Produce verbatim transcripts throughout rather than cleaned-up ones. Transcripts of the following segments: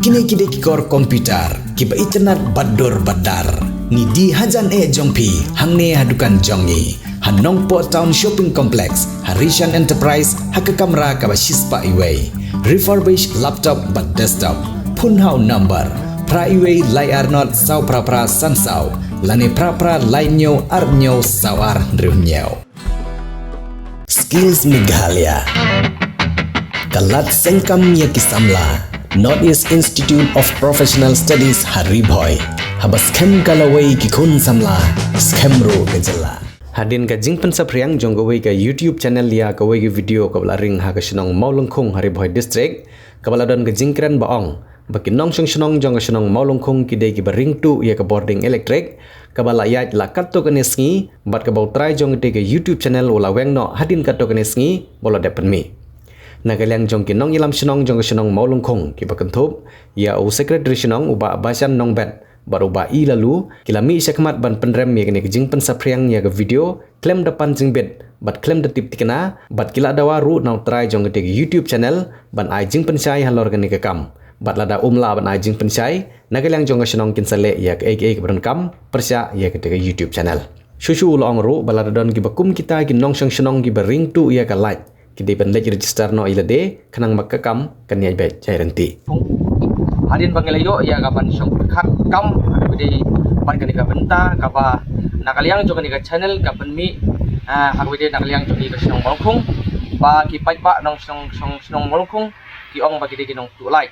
Kine ki dei ki kor computer kiba itynnad bad dur bad dar. Ngi die hajan eh jong phi hangne ha dukan jong ngi ha Nongpoh Town Shopping Complex, ha Rishan Enterprise, ha ka kamra kaba shispah iwei. Refurbished laptop bad desktop. Phone ha u number phra iwei lai ar not saw phra phra san saw lane phra phra lai hynñiew ar hynñiew saw ar hynriew hynñiew. Skills Meghalaya. Ka lad seng kam ïa ki samla. North East Institute of Professional Studies ha Ri Bhoi. Haba skhem ka lawei ki khun samla, skhem ruh ka jylla. Hadien ka jingpynsaphriang jong kawei ka YouTube channel ïa kawei ka video kaba la ring ha ka shnong Mawlyngkhung ha Ri Bhoi District, kaba la don ka jingkren ba ong ba ki nongshong shnong jong ka shnong Mawlyngkhung ki dei kiba ring tuh ïa ka bording elektrik kaba la ïaid la katto katne sngi, bad kaba u trai jong kata ka YouTube channel u la weng noh hadien katto katne sngi ba u la dep pynmih. Na ka liang jong ki nongïalam shnong jong ka shnong Mawlyngkhung kiba kynthup ïa u Secretary shnong u Bah Bashan Nongbet bad u Bah I Laloo, ki la mih shakhmat ban pynrem ïa kane ka jingpynsaphriang ïa ka video khlem da pan jingbit bad khlem da tip thikna, bad ki la dawa ruh na u trai jong kata ka YouTube channel ban ai jingpynshai halor kane ka kam. Bad lada um lah ban ai jingpynshai, na ka liang jong ka shnong kin sa leh ïa kaei kaei kaba donkam pyrshah ïa kata ka YouTube channel. Shuh shuh u la ong ruh ba lada don kiba kum kita ki nongshong shnong kiba ring tuh ïa ka light, ki dei ban leit register noh ïa lade khnang ba ka kam kan ïaid beit jai ryntih. Hadien ba ngi la ïoh ïa ka ban shong pyrkhat kam ha kaba dei bad kane ka bynta kaba na ka liang jong kane ka channel ka pynmih, ah, ha kaba dei na ka liang jong ngi ka shnong Mawlyngkhung, ba ki paidbah nongshong, shong, shnong Mawlyngkhung ki ong ba ki dei ki nongtuh light.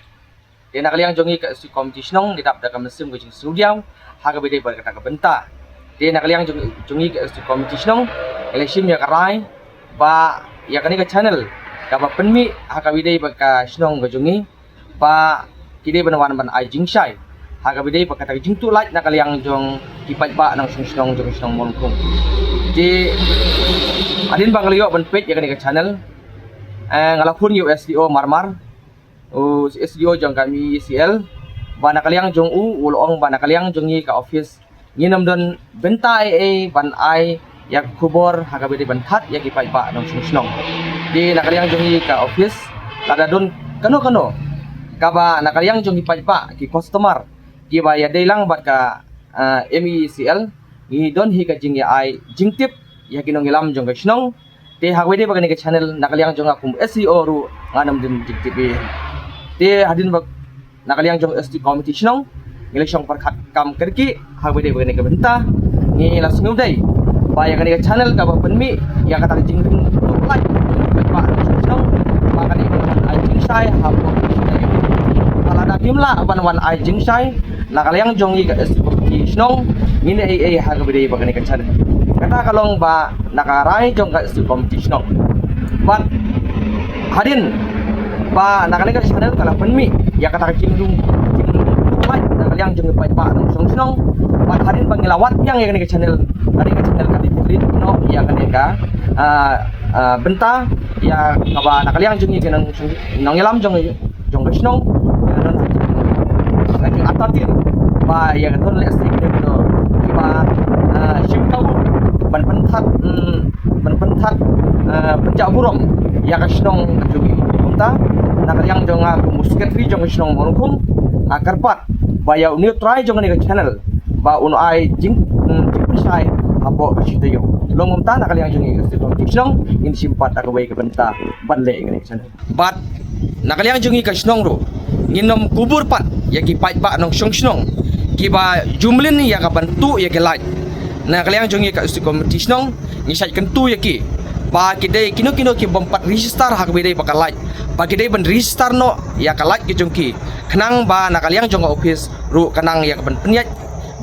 Te na ka liang jong ngi ka Executive Committee shnong ngi dap da ka mynsiem ka jingsngewdiaw ha kaba dei bad kata ka bynta. Te na ka liang jong, jong ngi ka Executive Committee shnong ngi la shim ïa ka rai ba ïa kane ka channel kaba pynmih ha kaba dei bad ka shnong ka jong ngi, ba ki dei ban wan ban ai jingshai ha kaba dei bad kata ka jingtuh light na ka liang jong ki paidbah nongshong shnong jong ka shnong Mawlyngkhung. Te hadien ba ngi la ïoh ban peit ïa kane ka channel, eh, nga la phone ïa u S D O mar mar, u S D O jong ka M E E C L, ba na ka liang jong u u la ong ba na ka liang jong ngi ka office ngin ym don bynta ei ei ban ai ïa ka khubor ha kaba dei ban that ïa ki paidbah nongshong shnong. Te na ka liang jong ngi ka office lada don kano kano kaba na ka liang jong ki paidbah ki customer kiba ïadei lang bad ka, ah, M E E C L, ngi don hi ka jingïa ai jingtip ïa ki nongïalam jong ka shnong. Te ha kaba dei bad kane ka channel na ka liang jong nga kum S D O ruh ngan ym don jingtip ei. Te hadien ba na ka liang jong Executive Committee shnong ngi la shong pyrkhat kam kyrkieh ha kaba dei bad kane ka bynta, ngi la sngewdei ba ïa kane ka channel kaba pynmih ïa kata ka jingring tuh light ba shnong ba ka dei ban ai jingshai ha ba lada kim lah ban wan ai jingshai, na ka liang jong ngi ka Executive Committee shnong ngin ei ei ha kaba dei bad kane ka channel. Kata ka long ba na ka rai jong ka Executive Committee shnong. Bad hadien ba na kane ka channel ka la pynmih ïa kata ka jingdum jingdum na ka liang jong ki paidbah nongshong shnong. Bad hadien ba ngi la wad biang ïa kane ka channel, kane ka channel ka dei delete noh ïa kane ka, ah, ah, bynta ïa kaba na ka liang jong ngi ki nong, nongïalam jong jong ka shnong, ïa ka don ka jing, ka jing atat ïa ba ïa ka don leh sih kino kino kiba, ah, shim kabu ban pynthat, mm, ban pynthat, ah, pynjah burom ïa ka shnong ka jong ngi. Kumta na ka liang jong nga kum u secretary jong ka shnong Mawlyngkhung nga kyrpad ba ïa une u trai jong kane ka channel ba un ai jing, mm, jingpynshai hapoh ka shi taïew. Long kumta na ka liang jong ngi ka shnong ngin shim pat da kawei ka bynta ban leh ïa kane ka channel. Bad na ka liang jong ngi ka shnong ruh ngin ym kubur pat ïa ki paidbah nongshong shnong kiba jumlin ïa ka ban tuh ïa ki light. Na ka liang jong ngi ka Executive Committee shnong ngi shait kyntu ïa ki ba ki dei kino kino ki bym pat register ha kaba dei bad ka light, ba ki dei ban register noh ïa ka light ka jong ki khnang ba na ka liang jong ka office ruh ka nang ïa ka ban pynïaid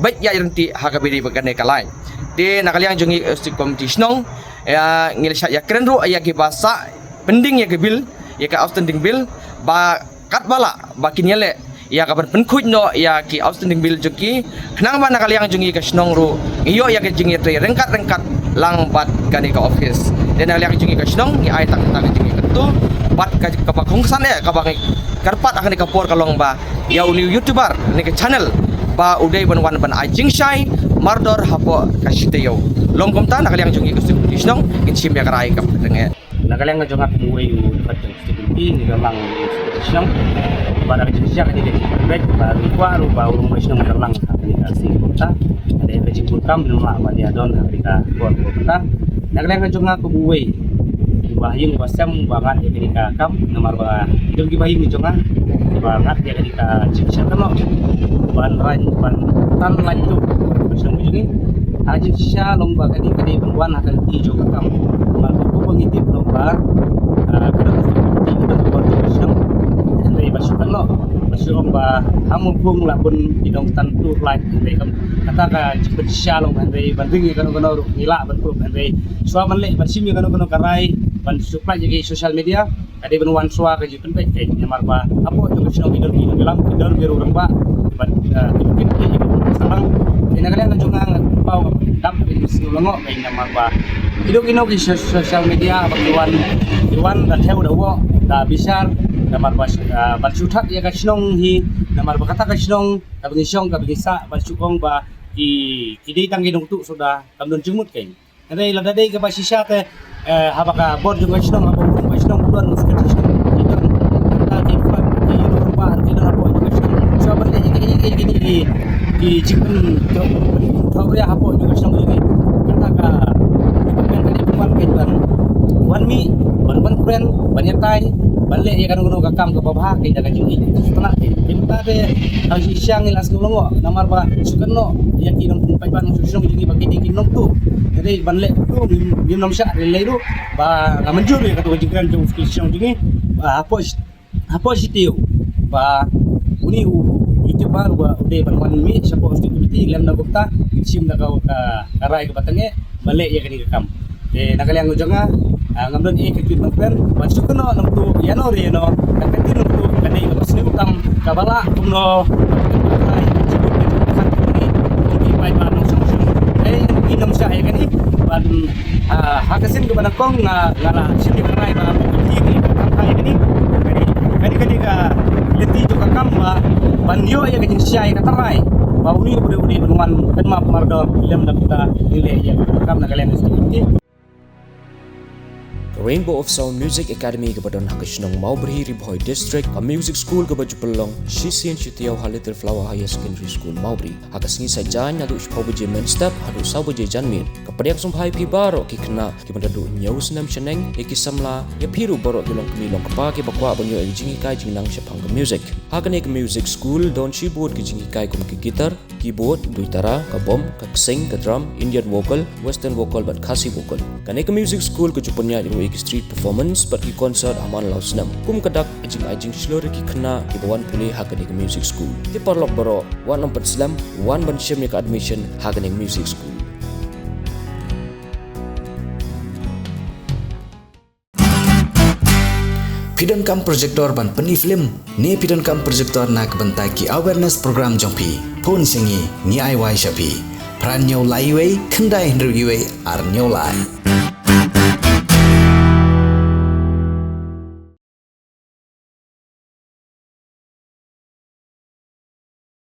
beit ïaid ryntih ha kaba dei bad kane ka light. Te na ka liang jong ngi ka Executive Committee shnong, ïa, ngi la shait ïa kren ruh ïa kiba sah pending ïa ka bill, ïa ka outstanding bill, ba katba lah ba kin ïaleh ïa ka ban pynkhuid noh ïa ki outstanding bill jong ki khnang ba na ka liang jong ngi ka shnong ruh ngi ïoh ïa ka jingïatrei ryngkat ryngkat lang bad kane ka office. Te na ka liang jong ngi ka shnong ngi ai tang tang ka jingïakyntu bad ka, kaba kongsan eh kaba ngi kyrpad ha kane ka por ka long ba ïa une u YouTuber ne ka channel ba u dei ban wan ban ai jingshai mardor hapoh ka shi taïew. Long kumta na ka liang jong ngi ka Executive Committee shnong ngin shim ïa ka rai ka pyrthei. Na ka liang jong nga kum uwei u department security ngi ka mang security shnong. Ba da ka jingshisha ka dei ka jingpynbeit ba ngi kwah ruh ba u nongmihkhmat shnong un dang lang ha kane ka sngi kaba mynta. Ka dei ka jingbun kam ba ngi lah ban ïa don ha kane ka por kaba mynta. Na ka liang ka jong nga kum uwei uba ha ïing uba sem uba ngat ïa kane ka kam, namar ba ki don kiba ha ïing jong nga kiba ngat ïa kane ka jingshisha kano ban rang ban tan lait tu ka shnong jong ngi. Ha jingshisha long ba kane ka dei ban wan ha ka lynti jong ka kam. Ba kumba ngi tip long ba, ah, ka dei ka dei ka dei ka dei ka dei ka dei ka dei ba shu kan lo ba shu ong ba ha Mawphung la bun ki dong tan tu lait hynrei kam kata ka jingpynshisha long hynrei ban ring ïa kano kano ruh ngi lah ban kup hynrei shuwa ban leh ban shim ïa kano kano ka rai ban shu pynlait ïa ki social media. Ka dei ban wan shuwa ka jingpynbeit kein namar ba hapoh jong ka shnong ki don ki nongïalam ki don ki rangbah bad, eh, ki don ki salang. Te na ka liang ka jong nga nga kynmaw ka dap ka jingsngew lyngngoh kein namar ba ki don ki nong ki so-, social media ba ki wan ki wan da thew da wok da bishar namar ba, eh, ban shu thad ïa ka shnong hi namar ba kata ka shnong kaba ngi shong kaba ngi sah ban shu ong ba ki ki dei tang ki nongtuh suda kam don jingmut kein. Hynrei lada dei kaba shisha te, eh, haba ka bor jong ka shnong haba u rangbah shnong u don u secretary shnong. Ki don tang ki khot ki rangbah ki don hapoh jong ka shnong. Shuwa ban leh ki ki ki ki ki jingpyn thaw ria hapoh jong ka shnong jong ngi. Kata ka department ka dei ban wan kein ban wan mih ban wan kren ban ïatai ban leh ïa kano kano ka kam kaba bha kein da ka jingïeit. Te mynta te ka shisha ngi la sngew lyngngoh namar ba shu kynnoh ïa ki nongpaidbah nongshong shnong jong ngi ba ki dei ki nongtuh. Te dei ban leh tu ngim ngim nym shah lei lei ruh ba nga mynjur ïa katu ka jingkren jong u secretary shnong jong ngi ba hapoh shi- hapoh shi taïew ba uni u ïa u tip ba ruh ba u dei ban wan mih shapoh u district committee lem na kumta ngin shim da ka ka ka rai kaba tang eh ba leh ïa kane ka kam. Te na ka liang jong nga, ah, ngam don ei ka kit ban kren ban shu kynnoh nangtu ïano re ïano ka kynnoh nangtu ka dei kaba sniew tam kaba lah kumno. Ki paidbah nongshong shnong. Te ngin nym shah ïa kane ban, ah, ha ka sien kaba nyngkong nga nga la shim ïa ka rai ba ki ki ka rai kane. Kane kane ka lynti jong ka kam ba ban ïoh ïa ka jingshai ka tarai ba uni u dei u dei ban wan kynmaw mardor lem da kumta. Ngi leh ïa ka kam na ka liang ka sien. Ka Rainbow of Sound Music Academy kaba don ha ka shnong Mawbri, Ri Bhoi District, ka music school kaba ju pynlong shisien shi taïew ha Little Flower Higher Secondary School Mawbri. Ha ka sngi Saitjaiñ naduh shiphew baje mynstep haduh saw baje janmiet. Ka pdiang sngewbha ïa phi baroh ki khynnah kiba da duh hynñiew snem shaneng, ïa ki samla, ïa phi ruh baroh ki longkmie longkpa kiba kwah ban ïoh ïa ka jinghikai jingnang shaphang ka music. Ha kane ka music school don shibun ki jinghikai kum ka guitar, keyboard, duitara, ka bom, ka ksing, ka drum, Indian vocal, western vocal bad Khasi vocal. Kane ka music school ka ju pynïaid ruh ïa ki street performance bad ki concert ha man la u snem. Kum ka dak ka jingai jingshlur ïa ki khynnah kiba wan pule ha kane ka music school. Te paralok baroh, wat nym pynslem, wan ban shim ïa ka admission ha kane ka music school. Phi donkam projector ban pyni film ne phi donkam projector na ka bynta ki awareness program jong phi? Phone sha ngi, ngi ai wai sha phi. Phra hynñiew lai wei, khyndai hynriew wei, ar hynñiew lai.